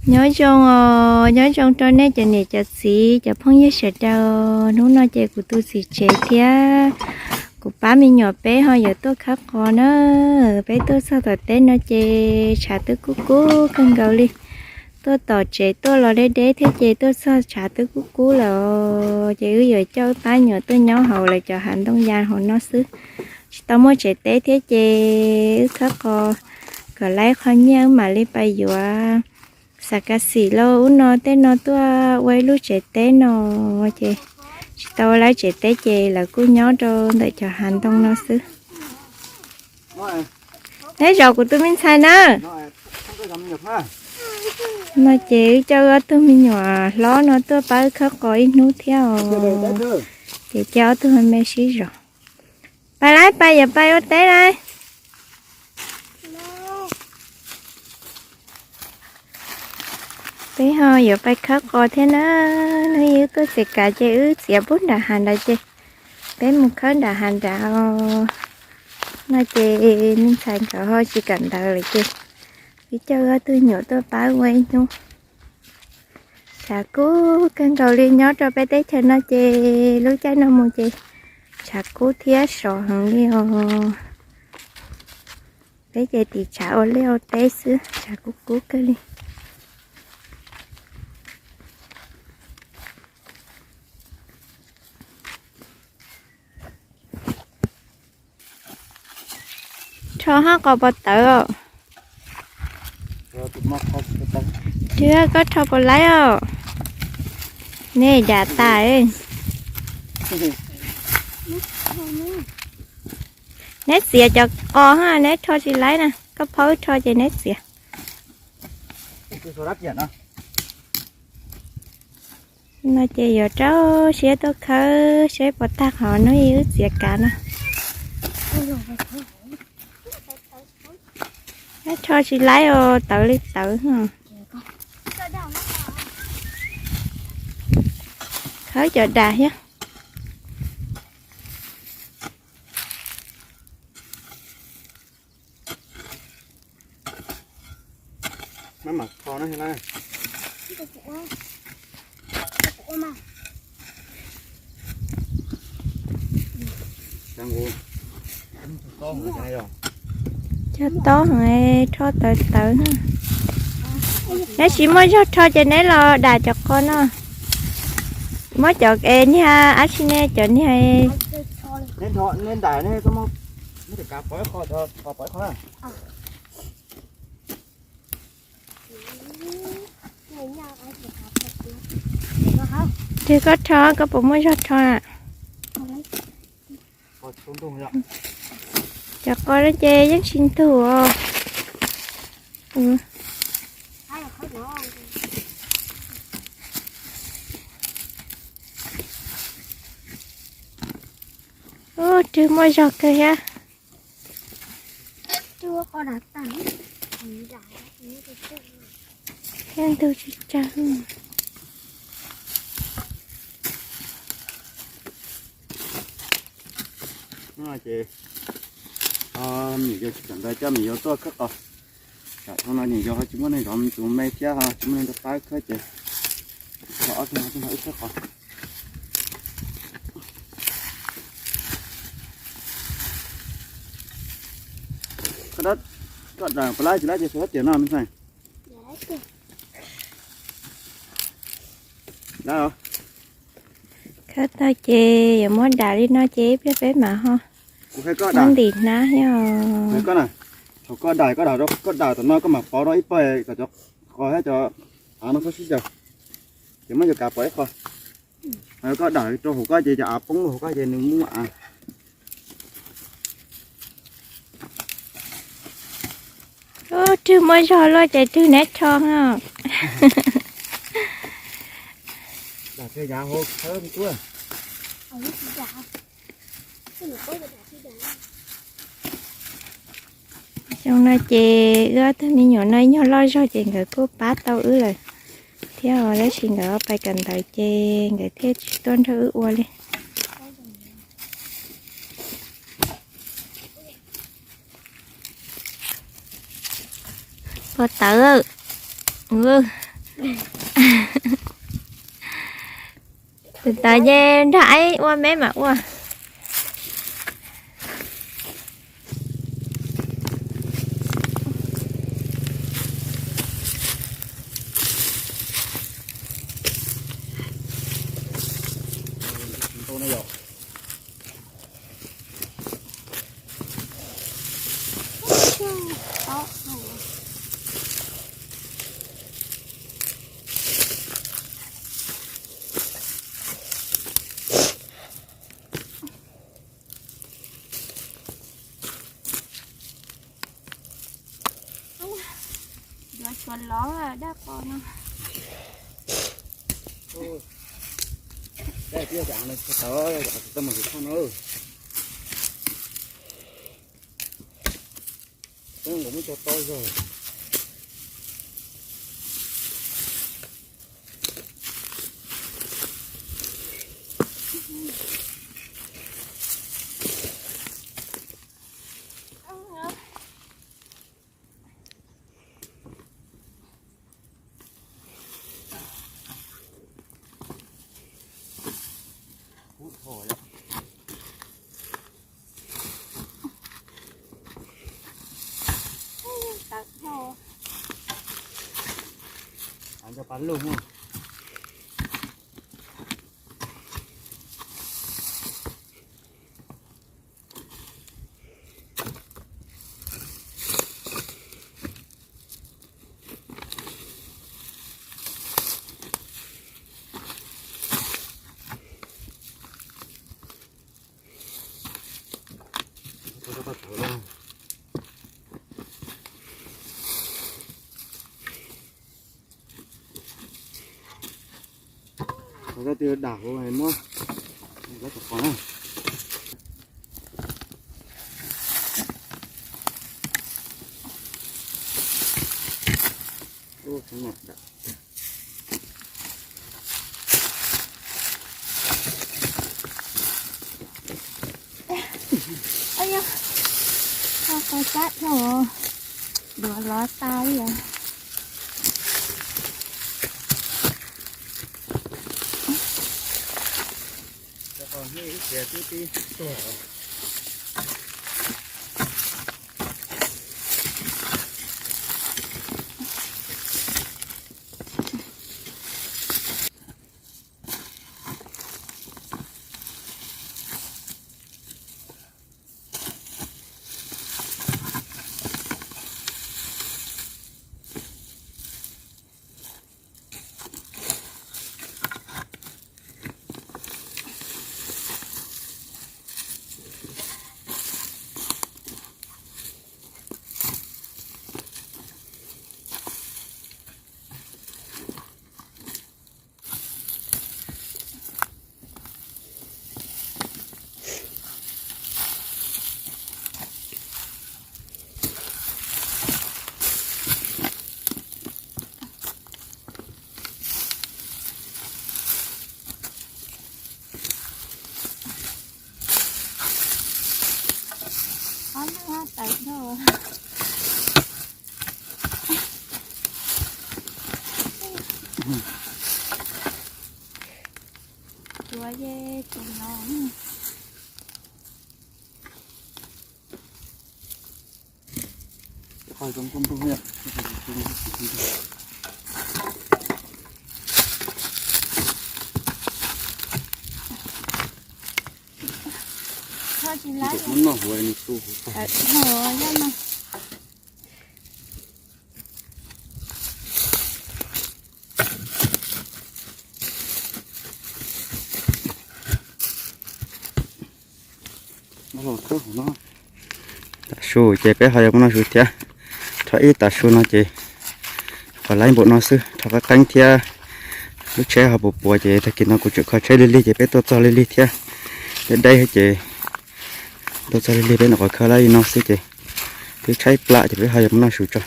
Nyob zoo os, nyob zoo rau nej cov niam cov txiv cov phooj ywg sawv daws. Hnub no ces kuv tus txiv tsev thiab kuv pab me nyuam peb ho yuav tuaj khawb qos na. Peb tuaj txog tom teb no ces tshav twb kub kub kawg nkaus li. Tuaj tom tsev tuaj los deb deb thiab ces tuaj txog tshav twb kub kub lawm. Ces wb yuav coj wb pab nyuam tuaj nyob hauv lawv cov hav ntoo ya hauv no xwb. Tsis tau muaj tsev teb thiab ces wb khawb qos kom laib qho nyiaj wb mam li pais yuav. Xav kav xim los ub no tej no tuaj ua ib lub tsev teb no ces tsis tau ua lawv tsev teb ces lawv kuj nyob rau ntawm cov hav ntoo no xwb. Neb zov kuv tus me ntxhais na. No ces wb coj wb ob tug me nyuam hlob no tuaj pab wb khawb qos ib hnub thiab os. Ces cia ob tug me me sib zov. Pais lawm, pais yuav pais ua teb lawm. Peb ho yuav pais khawb qos thiab na. Hnub ib wb tuaj txiav kav ces wb txiav pub nram hav nrad ces peb mus khawb nram hav nrad os. No ces me ntxhais nkawd ho tsis kawm ntawv lawm ces wb coj wb ob tug nyuam tuaj pab ua ib hnub. Tshav kub kawg nkaus li, nyob rau peb teb chaws no ces lub caij no mus ces tshav kub thiab sov heev li os. Peb ces tiv tshav ua liaj ua teb xwb, tshav kub kub kawg li. Rho hab qos puas tawv os? Twb koj rho puas laib os? Nej dam tas. Neb txiav cov qos ha, neb rho tsis laib na, koj phaub rho ces neb txiav. No ces yuav rau siab tuaj khawb seb puas tag qhov hnub ib wb txiav kav no. Neb rho tsis laib os, tawv li tawv. Khawb cov dam thiab. Cog tob heev, rho tawv tawv na. Neb tsis muaj zog rho ces neb los dam cov qos no. Muab cov es niag ab tsi ne, cov niag Twg koj rho, koj puas muaj zog rho na? Cov qos no ces yeej tsis ntug os. Ub, twg muaj zog kawg thiab. Thiab ntug tsis tsawg. Ces me nyuam yaus tsis kawm ntawv, coj me nyuam yaus tuaj khawb qos. Tsam dhau no me nyuam yaus ho tsis muaj neeg zov tus me thiab ho tsis muaj neeg rau pab khawb ces ob tug no wb khawb qos. Koj dam puas laib tsis laib ces sawv daws tiam no me ntxhais. Khawb tag ces yuav muab dam li no ces ib pliag peb mam ho muab ntim hnab thiab. Thaum koj dam, koj dam, koj dam tom no koj mam pov rau ib pawg kom cov qos thiab cov av no txhob sib xyaw. Ces muab cov kav pov ib qho. Koj dam rau hauv koj ces cov av poob rau hauv koj ces nws muaj av. Ub, twg muaj zog luaj ces twg neb rho. Xyoo no ces wb ob tug me nyuam no nyuag loj zog ces nkawd kuj pab tau wb lawm thiab, tab sis nkawd pais kawm ntawv ces nkawd thiaj tsis tuaj nrog wb ua li. Puas tawv? Tus tod ces nrog aib ua me mam ua. Yuav tshuav lov daj qos no. Daj tiab tas no tsis tau, tsis tau mus tus thoj no. Tub nkaus muab cog tau zog. Koj twb dam kuv muab, koj tus qos na. Qos sab dhau, duav lov tas li os. Ob lub tawm dhau. Tuav ye tus no. Tsis laib. Tav su ces peb ho yuav muab noj su thiab. Rho ib tav su no ces qos laib npaum no xwb, rho qab qeeb thiab. Lub tsheb ho puas puas ces tag kis no kuv tseem kho tsheb lig lig ces peb tuaj txog lig lig thiab. Deb deb ces tuaj txog lig lig peb nyuam qhuav kho laib li no xwb ces twb tshaib plab ces peb ho yuav muab noj su tso.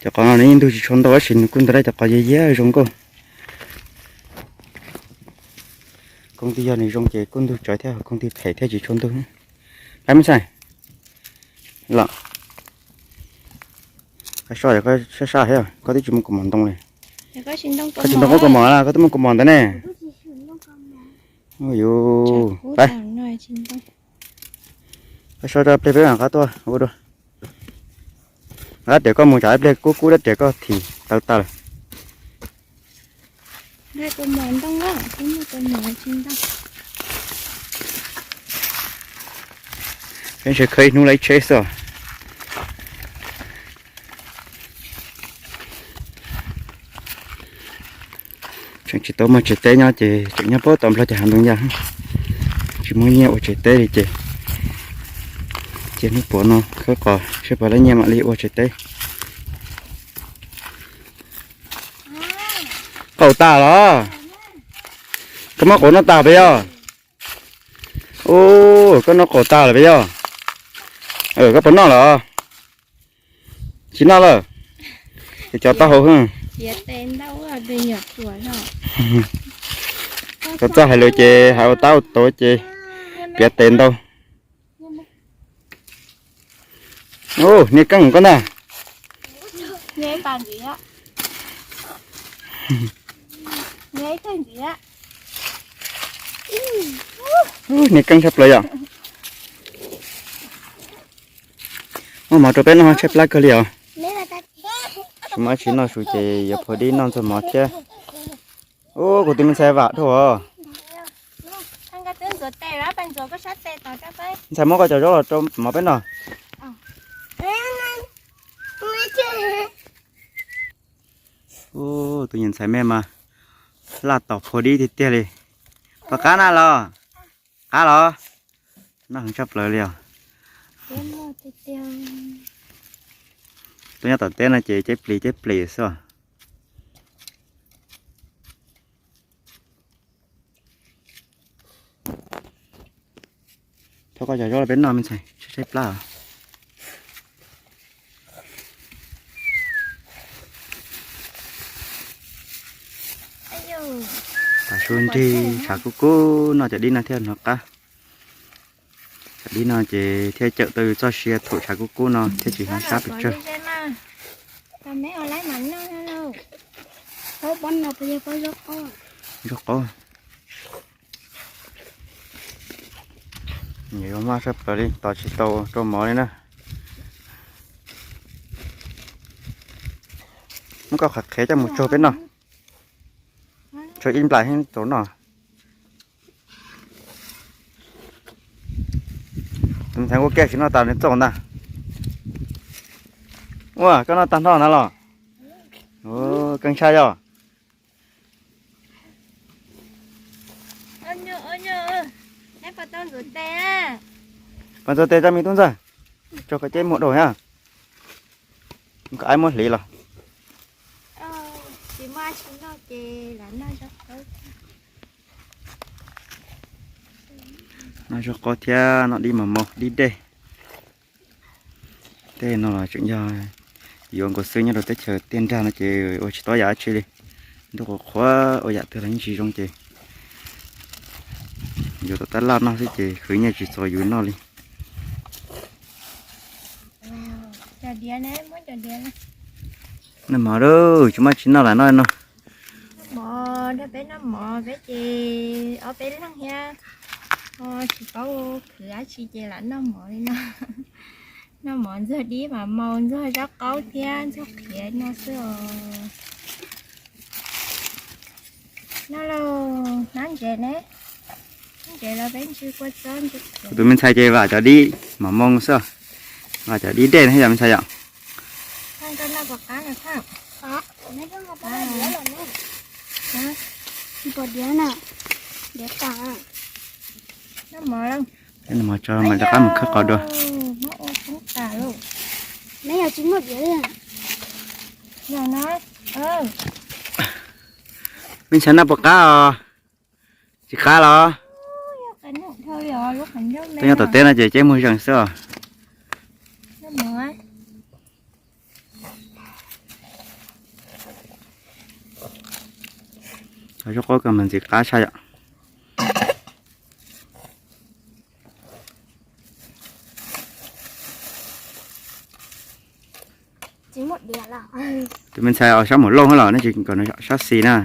Cov qos no nws yeej ntug tsis tshua ntau tab sis nws kuj ntau dab, cov qos yiag yiag zoo nkauj. Kooj tig yog nws zoo ces kuj ntug tsawv thiab, kooj tig phem thiab tsis tshua ntug. Qab me ntxhais los. Koj sab sab thiab, koj twb tsis muaj kaus mom ntoo li. Koj tsis ntoo kaus mom na, koj twb muaj kaus mom ntawd ne. Yus, koj sab tso pliag peb mam qab tuaj ua dua. Dab riam koj mus tsam ib pliag kub kub dab riam koj thim tawv tas lawm. Peb ntshe khawb ib hnub lawm ib tsheb xwb. Tseem tsis tau muaj tsev teb nyob ces tseem nyob puag tom Nplog ces hav ntoo yaj, tsis muaj nyiaj ua tsev teb li ces, ces hnub puav no khawb qos seb puas tau nyiaj mam li ua tsev teb. Qaum tas los? Koj muab qaum noj tas pes yog? Ub, koj noj qaum tas lawm pes yog? Koj puas noj los? Tsis noj lawm. Ces cov taub hau, cov txawj hais lus ces hais ua tab ua tuv ces piav tes ntau. Ub, niag keej koj ntag. Ub, niag keej tshaj plaws yom. Muaj mov rau peb noj tshaib plab kawg li os. Tsis muaj dab tsi noj su ces yuav phua dib noj ntxuag mov thiab. Ub, kuv tus me ntxhais vam dhau os. Ntxhais muab koj cov zaub los rau mov peb noj. Ub, tus niag ntxhais me mas laj tom phua dib tiag tiag li. Puas qab na los? Qab los? Noj heev tshaj plaws li os. Tuaj nyob tom teb no ces ceb plis ceb plis xwb os. Thov koj cov zaub los peb noj me ntxhais, tshaib plab os. Tav su nrig tshav kub kub noj cov dib no thiaj hnov qab. Cov dib no ces thiaj cawm tau yus txoj sia thaum tshav kub kub no thiaj tsis hnov sab pes tsawg. Zaub qaub. Yuav maj sab plaws li, tos tsis tau rau mov li na. Muab koj qhov qhiav coj mus tsuag peb noj. Tsuag ib nplas tau noj. Tus ntxhais ua kiag tsis noj tas nws txaus ntag. Ua koj noj tag nrho na los? Keej tshaj yog. Pas ntxuag tes rau me tub ntxawg, tso koj ceb muag dua na. Koj aib muab hliv los. Noj zaub qaub thiab noj dib mos mos dib dej. Tej no los tseem yog yuav nkaus xwb, nyob rau teb chaws tiaj nrag no ces ua tsis tau yam dab tsi li. Ntuj qhuav qhuav ua yam twg los yeej tsis zoo ces yuav tom tab laj noj xwb ces khwv nyiaj tsis txaus yus noj li. Noj mov lauj, tsis muaj tsi noj lam noj no. Noj mov, nrog peb noj mov, peb ces ob peb leeg thiab, tsis paub khwv dab tsi ces lam noj mov li no. Noj mov ntxuag dib mas maus ntxuag zaub qaub thiab ntxuag qhiav no xwb os. Noj lauj, hnab ntses ne, hnab ntses los peb ntsis kua txob ntsis. Kuv tus me ntxhais ces vam cov dib mos moo xwb, vam cov dib dej thiab yom me ntxhais yom. Noj mov tso mam rov qab mus khawb qos dua. Me ntxhais noj puas qab os? Tsis qab los? Tuaj nyob tom teb no ces ceb muag zees xwb os. Zaub qaub kawg mas ntxim qab tshaj yom. Tus me ntxhais os sab mus looj los nej tsis kom nws sab xis na.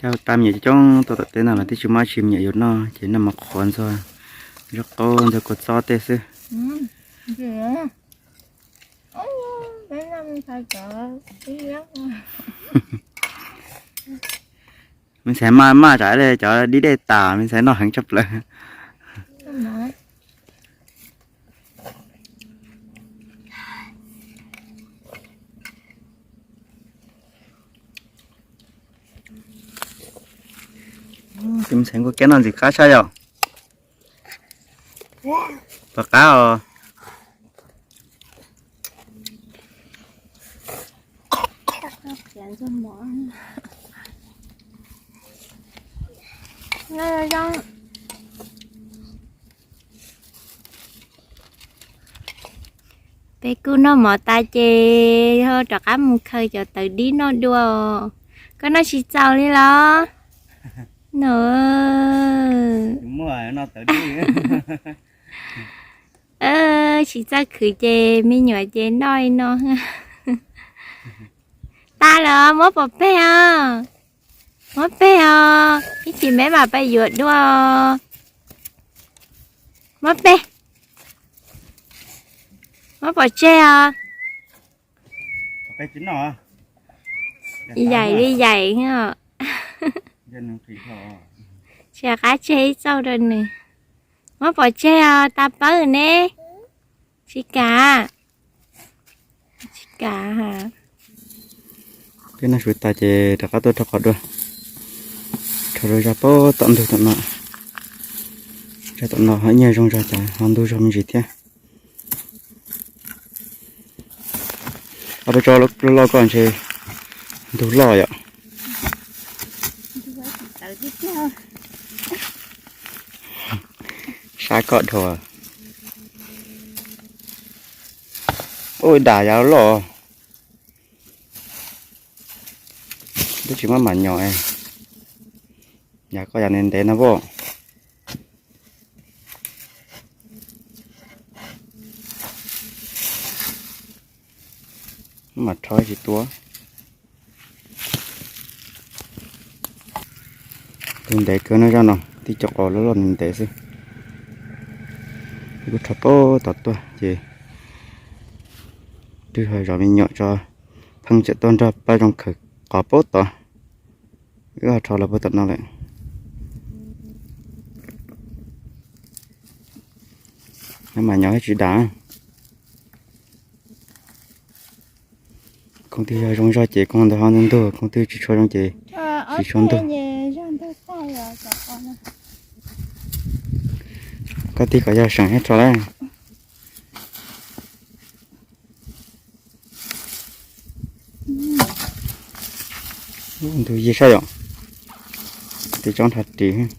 Cov tas me nyuam coob coob tuaj tom teb no los twb tsis muaj dab tsi me nyuam yuav noj ces noj mov qhuav ntxuag, zaub qaub ntxuag kua txob tej xwb. Me ntxhais maj maj tsam li cov dib dej tas me ntxhais noj heev tshaj plaws. Tus me ntxhais nkauj kiab noj ntxim qab tshaj yom. Puas qab os? Peb kuj noj mov tas ces ho rov qab mus khaws cov tawv dib noj dua. Koj noj tsis txaus li los? Nws tsis txawj khwv ces me nyuam ces noj li no. Tas lawm, muab pov peg os. Muab peg os, ib chim peb mam pab yuav dua. Muab peg. Muab pov tseg os. Yaim li yaim. Tsis qab tseg ib txauj rau nws. Muab pov tseg os, tas pawb ne. Tsis kam. Tsis kam. Peb noj su tas ces rov qab tuaj rau qhov dua, rau zaj pab tom ntug tom no. Zaj tom no ho nyiaj zoo zog ces ho ntug zog me ntsis thiab. Ob peb tsob loj loj ko ntshe ntug loj yom. Sab koj dhau. Ua dam yav loj. Twb tsis muab mam nyom, yav koj yav ntev ntev no pom. Mam rho tsis tuav. Tus ntev kawg no zaj no, tib co qos loj loj ntev xwb. Kuv rho pab tom tuaj ces twb ho zov me nyuam tso, pheej tseem tuaj nrog pab zoo khawm qos pab tod. Wb ho rho los pab tom no lawm. Nyob mas nyob tsis dam. Koog twg yog zoo zog ces koog ntawd ho ntug ntug, koog twg tsis tshua zoo ces tsis tshua ntug. Koj tig kom yog seem thiab rho lawm. Ntug yig sab yom. Tis tsob nrho ris.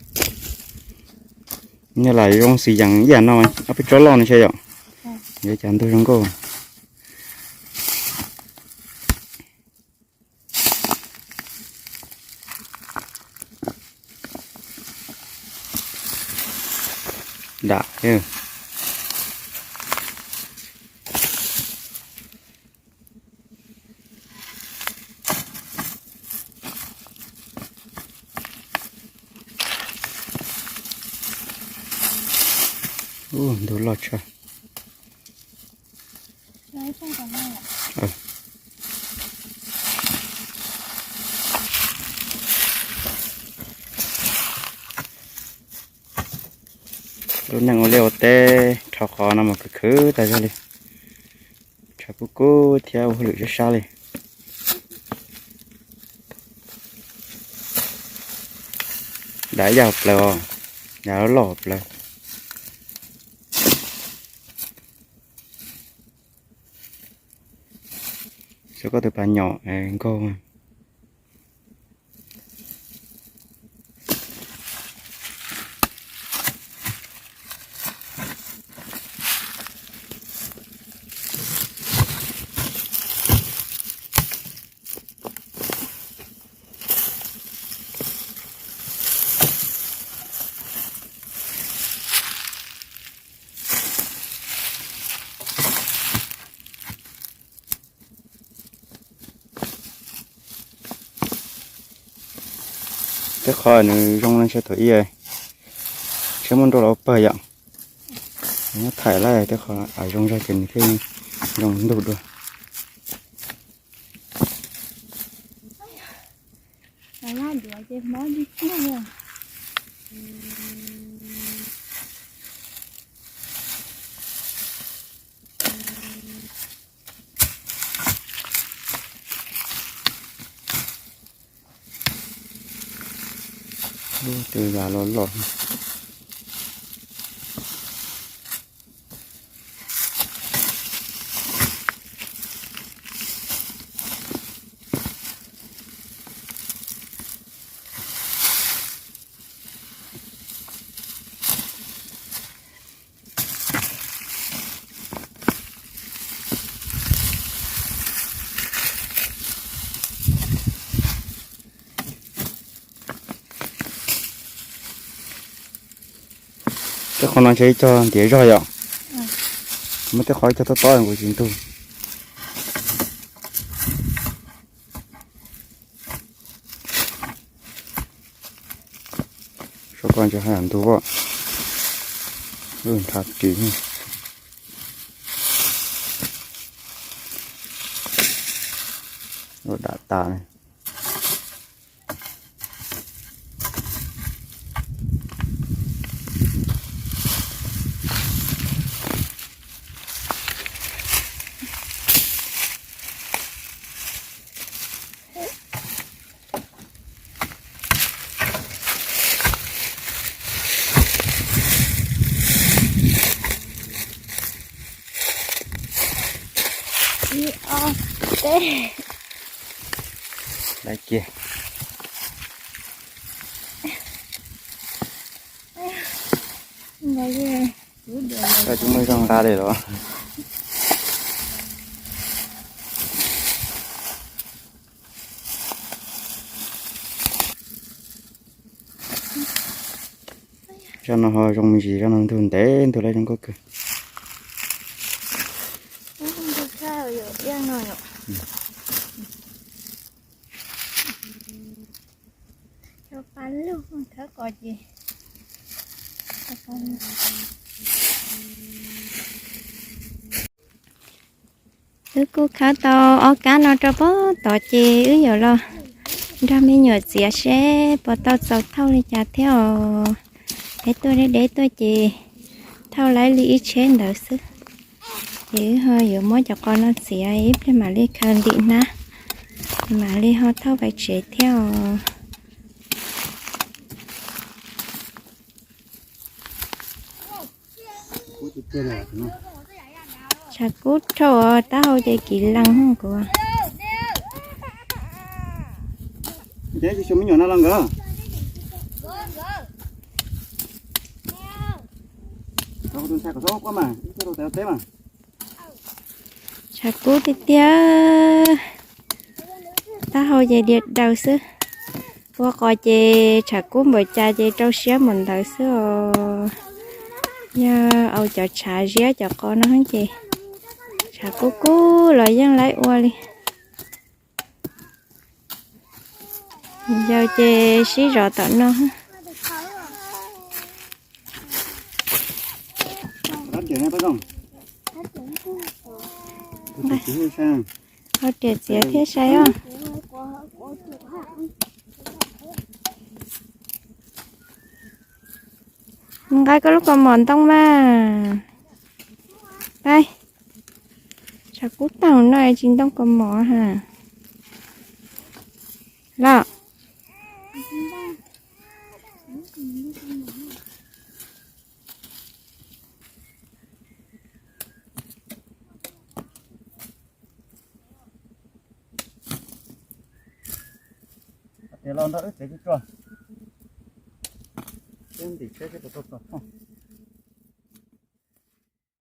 Nyob lam zoo xis yees ib yam no, ob peb tsob loj no sab yom. Yuav cas ntug zoo nkauj. Dam. Ub, ntug loj tshaj. Lub neej ua liaj ua teb rho qos no mas khwv khwv tas zog li. Tshav kub kub thiab ua hauj lwm sab sab li. Dam ib yam plaws os, dam loj plaws. Xyov koj tus pas nyom nkaug. Tej qhov nws zoo no ntshe thaum ub ntshe muaj nroj los pawg yom. Nyob thaim lawm tej qhov av zoo zog ces nws thiaj zoo ntug dua. Ub, tej yas loj loj. Tej qhov no ntshe ib co ntiav zog yom. Muaj tej qhov ib co tob tob nkaus tsis ntug. Saum ko ntshe haj yam ntug as. Nrhav ris. Ua dam tas. Ib ob peb. Lawm kiag. Koj tsis muaj zog nqa li los? Zaj no ho zoo me ntsis, zaj no ntug ntev ntug lawm zoo nkauj kawg. Wb kuj khawb tau ob kab no rau pem tod ces wb yuav los nrog me nyuam txiav seb puas tau txaus thauj li cas thiab os. Peb tuaj deb deb tuaj ces thauj laib li ib tsheb ntawd xwb. Ces wb ho yuav muab cov qos no txiav ib pliag mam li khaws ntim hnab, mam li ho thauj pais tsev thiab os. Tshav kub dhau, taub hau ces kiv lees kuv. Tshav kub tiag tiag, taub hau ces diav daws xwb. Ua qos ces tshav kub npaum cas ces rau siab npaum ntawd xwb os. Yog au cov tshav ziab cov qos no ces tshav kub kub los yeej laib ua li. Yog ces sib zov tom no. Qhov riam txiav thiab sai os. Nqa koj lub kaus mom ntoo mas. Pab, tshav kub tag no tsis ntoo kaus mom ha. Los. Tias los nrog wb tsev tsuag tsuag, peb ntim tsheb seb puas tau txog thooj.